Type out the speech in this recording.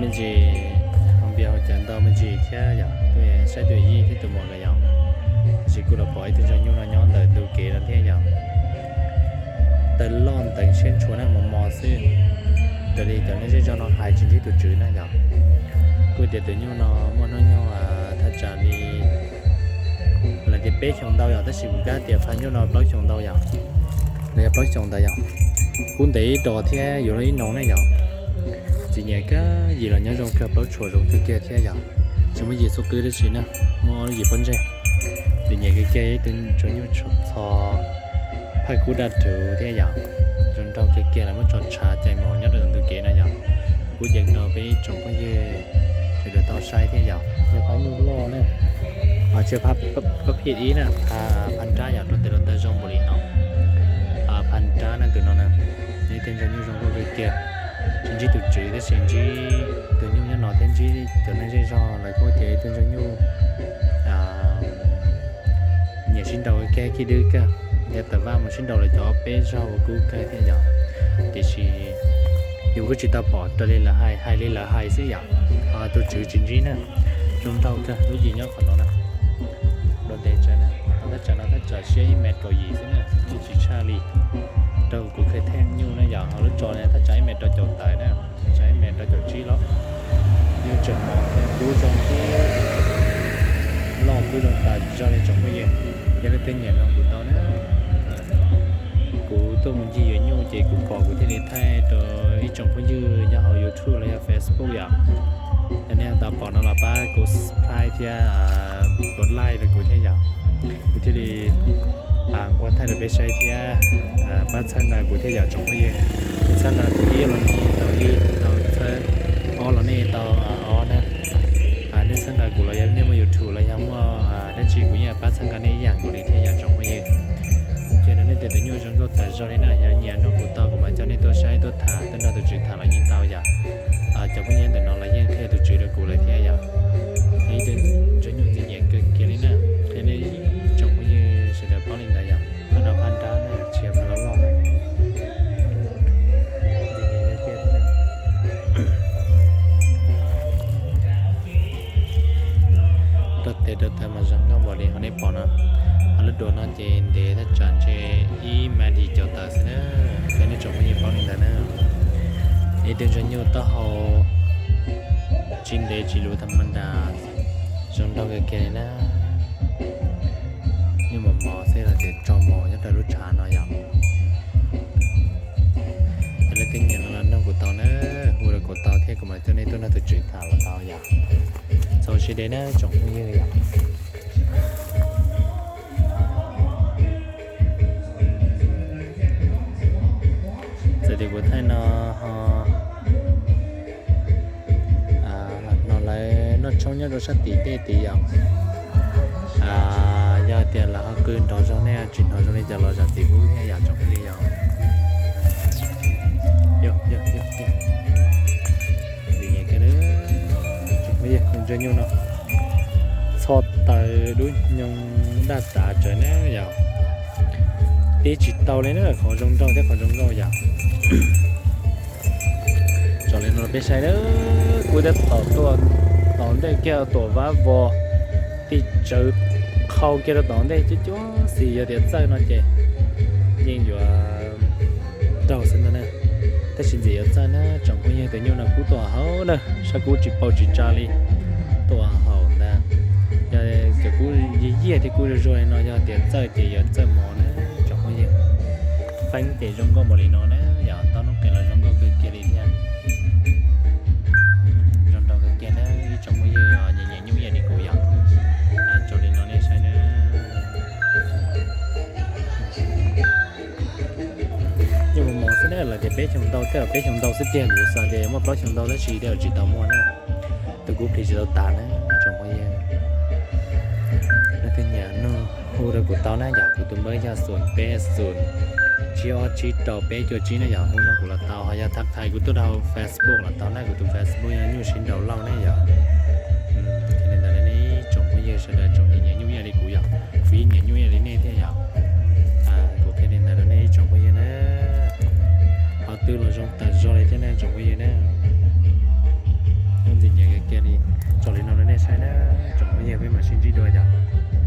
Ntsis, haus npias haus cawv ntau me ntsis thiab yom, tuaj saib tus yij thiab tus muam nkawd yom. Tab sis kuj los pom ib tug ntsuag nyuj no nyob ntawm ntug kev no thiab yom. Taw loj nteev siab ntshua na, mos mos xwb. Raws li cov neeg zej zog no hais tsis ntsib tus tswv na yom. Kuj tias tus nyuj no muaj hnub nyoog thaj tsam li lawv tias peb xyoos ntau yom, tab sis kuv kab tias phaj nyuj no plaub xyoos ntau yom. Los yog plaub xyoos ntawd yom. Kub ntev ib dos thiab yuav luag ib noo ne yom. Txiv nyiam kab yim los nyob zoo kawg, plaub tshuam zoo kawg kiag thiab yom. Tsis muaj yim xub qwb dab tsi na, muaj ob lub yim pob ntseg. Txiv nyiam kawg kiag ib tug ntsuag nyuj txho phaj kub daj rhuv thiab yom. Zoo nraug kawg kiag, lawv muab tso tshav cais mus nyob rau ntug kev no yom. Kuj yees rau peb ib tsoom phooj ywg sawv daws tau saib thiab yom. Yog phaj nyuj loj na, tsis phaj phim ib na, phaj nrab yom, rau tes rau taw zoo npaum li no. Phaj nrab na tus no na, ib tug ntsuag nyuj zoo nkauj kawg kiag. Tsis ntsib tus tswv tab sis ntsib tus nyuj nyob no thiab ntsib cov neeg zej zog lawv kuj tias ib tug ntsuag nyuj nyiam sib nraus kawg kiag, khib dwb kawg. Yog tawm vaj mus sib nraus lawv cov peb zaug ua kub kawg thiab yom. Tiam sis yus kuj tsis tau pom raws li lawv hais, hais li lawv hais xwb yom. Tus tswv tsis ntsib na. Zoo nraug kawg, lub yim nyob qhov no na. Dua ntev tsawv na, thaj tsam no thaj tsam siab ib mev kaum yim xwb na, yeej tsis tshaj li. Rau kuv kheej theej nyuj na yom, ho lub tso ne thaj tsam ib mev rau caum tawm na, thaj tsam ib mev rau caum tsib los. Nyuj tseem mos thiab kub zoo thiab loj kub zoo tas zog li tsoom phooj ywg. Yog leej twg nyiam no kuv tau na. Kuv tuaj mus ncig yuav nyuj ces kuv pom kuv thiaj li thaij rau ib tsoom phooj ywg nyob hauv YouTube los yog Facebook yom. Yog nej tau pom no los pab kuv subscribe thiab kuv like rau kuv thiab yom. Kuv thiaj li ua thaij rau peb saib thiab pab txhawb nqa kuv thiab yom tsoom phooj ywg. Txhawb nqa kuv ib los nej tau ib, tau txhawb ob los nej tau ob na. Nej txhawb nqa kuv los yog nej muaj YouTube los yog muaj dab tsi kuv yeej pab txhawb nqa nej ib yam nkaus li thiab yom tsoom phooj ywg. Ces no nej tias tus nyuj zoo nkauj tas zog li na, yog nyiam no kuv tau kuv mam coj nej tuaj saib tuaj tham tuaj nrog tus tswv tham los yeej tau yom. Cov phooj ywg ntawm no los yeej qhia tus tswv rau kuv lawm thiab yom. Ib tug ntsuag nyuj txiv nyiam kawg kiag li na. Qhia nej tsoom phooj ywg sawv daws paub li ntawd yom. Phaj no phaj nrab na, tsis yog phaj loj loj na. Rau tes rau taw mas zoo nkauj npaum li qhov nej pom no. Ho lub duav no ces ntev thaj tsam ntshe ib mev yim caum tawm xwb na. Qhia nej tsoom phooj ywg paub li ntawd na. Ib tug ntsuag nyuj taub hau tsis ntev tsis luv tas mas nram, zoo nraug kawg kiag li na. Nyuj mos mos xwb los tias tso mos nyob rau lub tshav no yom. Yog leej twg nyiam no los nrog kuv tau na, hu rau kuv tau thiab kuv mam coj nej tuaj nrog tus tswv tham los tau yom. Txaus siab deb na tsoom phooj ywg yom. Txawm tias kuv thaij no ho no lawv noj tshoob nyob rau sab tim tej tid yom. Yog tias lawv ho qw nrov zog nej tsis hnov zoo li cas los zam txim pub thiab yom tsoom phooj ywg yom. Ntsuag nyuj no txho taws dub nyoog daj tav tsawv na yom. Tib tsis tau li na, qhov zoo nraug thiab qhov zoo nkauj yom. Tso li no peb saib na, kuv tab tom tuaj tom ntej kiag tuam vab vos, tij tsawv qhau kiag rau tom ntej cuab cuab xis, yog tias txawj no ces yeej yuav raug xwb ntag na. Tab sis ntxim yuav txawj na, tsoom phooj ywg, tus nyuj no kub tuaj hauv na, sab kub tsis pau tsis tsa li, tuaj hauv ntag. Yog cov kub yiag yiag thiab kub zuag zuag li no yog tias txawj ces yuav txawj mos na tsoom phooj ywg. Feeb ces zoo nkauj npaum li no na, yog tau noob qes los zoo nkauj kawg kiag li thiab. Zoo nraug kawg kiag na, ib tsoom phooj ywg yog nyiam nyiam nyuj ib yam li kuv yom, tso li no nej saib na. Nyuj mos mos xwb na, lawv tias peb xyoos ntau, tej zaum peb xyoos ntau xwb tiag, kuv xav tias yuav muaj plaub xyoos ntau tab sis tej zaum tsis tau muaj na. Tus kub plig tsis tau tas na tsoom phooj ywg. Leej twg nyiam no hu rau kuv tau na yom, kuv tus npawb yog xoom peb xoom tsib ob tsib rau peb cuaj tsib na yom, hu no kuv los tau, ho yog thab thais kuv tuaj rau Facebook los tau na, kuv tus Facebook yog Nyuj Sib Nraus Lauj na yom. Li ntawd nej ib tsoom phooj ywg sawv daws tsoom nyiam nyiam nyuj ib yam li kuv yom, kuv yeej nyiam nyuj ib yam li nej thiab yom. Kuv qhia li ntawd rau nej ib tsoom phooj ywg na. Qhov twg los zoo tas zog li thiab nej tsoom phooj ywg na. Tsoom phooj ywg, peb mam sib ntsib dua yom.